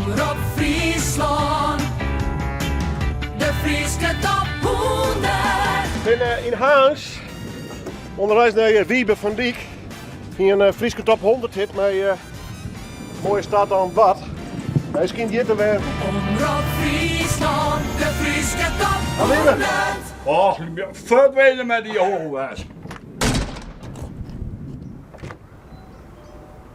Omrop Fryslân, de Fryske top 100. Bin yn Harns ûnderweis nei Wiebe van Dyk. Hie in Fryske top 100 hit mei Moaie stad oan it Wad. Hy skynt hjir te wêzen. Omrop Fryslân, de Fryske top 100. Och, fuort weze met die holwes.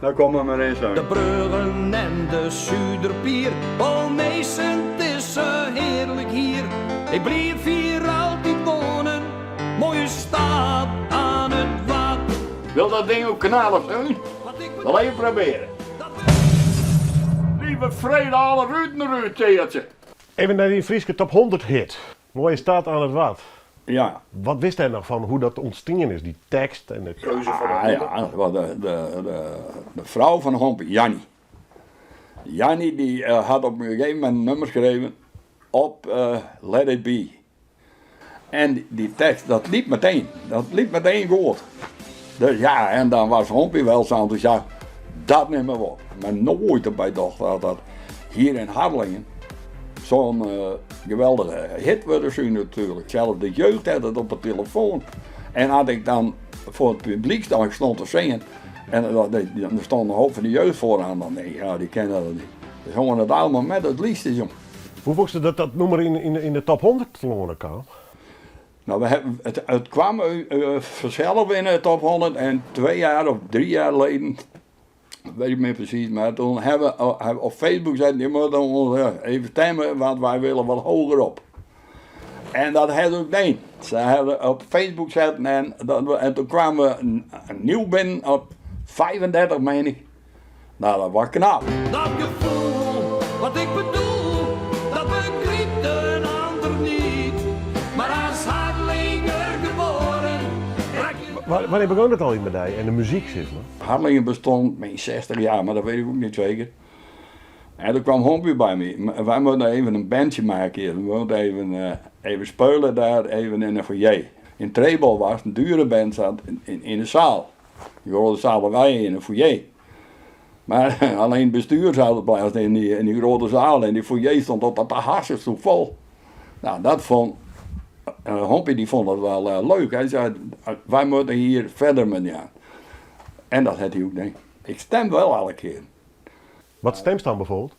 Nou kom er maar in zo. De bruggen en de Suderpier, oh minsken, het is heerlijk hier. Ik blijf hier altijd wonen, mooie stad aan het Wad. Wil dat ding ook kanaal of zo? Wel even proberen. Lieve vrede, alle ruten eruit, teertje. Even nei dy Fryske top 100 hit. Moaie stad oan it Wad. Ja. Wat wist dêr noch fan hoe dat ûntstien is, dy tekst en de keuze foar dat Ah, nûmer? ja, dat was de frou fan Hompy, Janny. Janny die hat op in gegeven momint in nummer skreven op Let It Be. En die tekst, dat liep meteen. Dat liep meteen goed. Dus ja, en dan was Hompy wel zo enthousiast. Dat nemen we op. Maar nooit erbij dacht dat dat hier in Harlingen zo'n geweldige hit wurde soe natuurlijk. Zelfs de jeugd had het op de telefoon. En had ik dan voor het publiek dan ik stond te zingen. En er stond een hoop van de jeugd vooraan. Dan denk ik, ja, die kennen dat niet. Die zongen het allemaal met het liefste, jong. Hoe wist dat dat nûmer yn de top 100 telâne kaam? Nou, we hebben, het kwam vanzelf in de top 100 en 2 jaar of 3 jaar geleden, weet ik niet precies, maar toen hebben we op Facebook gezet, je moet ons even stemmen, want wij willen wat hoger op. En dat hebben ze ook gedaan. Ze hebben op Facebook gezet en toen kwamen we nieuw binnen op 35, meen ik. Nou, dat was knap. Dat gevoel, wat ik bedoel, dat begrijpt een ander niet. Maar als Harlinger geboren, raak je Wanneer begon het al in met die en de muziek, zeg maar? Harlingen bestond mijn 60 jaar, maar dat weet ik ook niet zeker. En toen kwam Hompy bij me. Wij moeten even een bandje maken hier. We moeten even spelen daar, even in een foyer. In Trebol was een dure band zat in de zaal. Die grote zaal waar wij in een foyer. Maar alleen het bestuur zat plaats in die grote zaal en die foyer stond tot de harsen zo vol. Nou, dat vond Hompy die vond dat wel leuk. Hij zei, wij moeten hier verder met jou. En dat had hij ook, denk ik. Ik stem wel elke keer. Wat stemst dan bijvoorbeeld?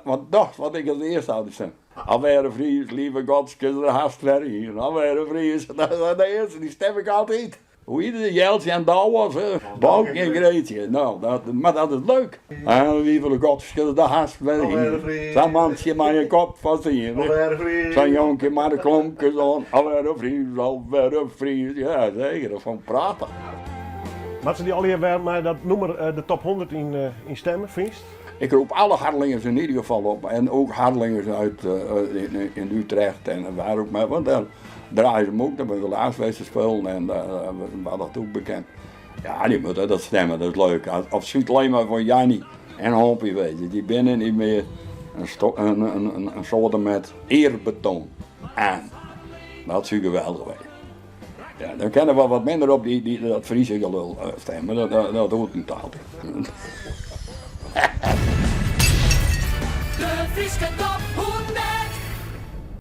Wat dacht wat ik als eerste had stemmen? Alweer een Fries, lieve Godske, er haast ver hier. Alweer een Fries, dat is de eerste, die stem ik altijd. Hoe iedere Jeltje en Douw was, hè? Bouk en Greetje. Nou, dat, maar dat is leuk. En lieve Godske, de haast ver hier. Zo'n mansje maar je kop vast hier. Zo'n jonkje maar de klompjes aan. Alweer een Fries, alweer een Fries. Ja, zeker, dat is gewoon prachtig. Maar ze die al hier weer maar dat nummer de top 100 in stemmen, vindt? Ik roep alle Harlingers in ieder geval op. En ook Harlingers uit in Utrecht en waar ook maar. Want daar draaien ze hem ook, daar ben ik de laatste geweest te spelen en daar was dat ook bekend. Ja, die moeten dat stemmen, dat is leuk. Of zoet alleen maar voor Jannie en Hompy, weet je. Die binnen niet meer een soort met eerbetoon aan. Dat is geweldig, weet je. Ja, dan kennen we wat minder op dat Friese gelul stemmen, dat hoort niet altijd. De Fryske top.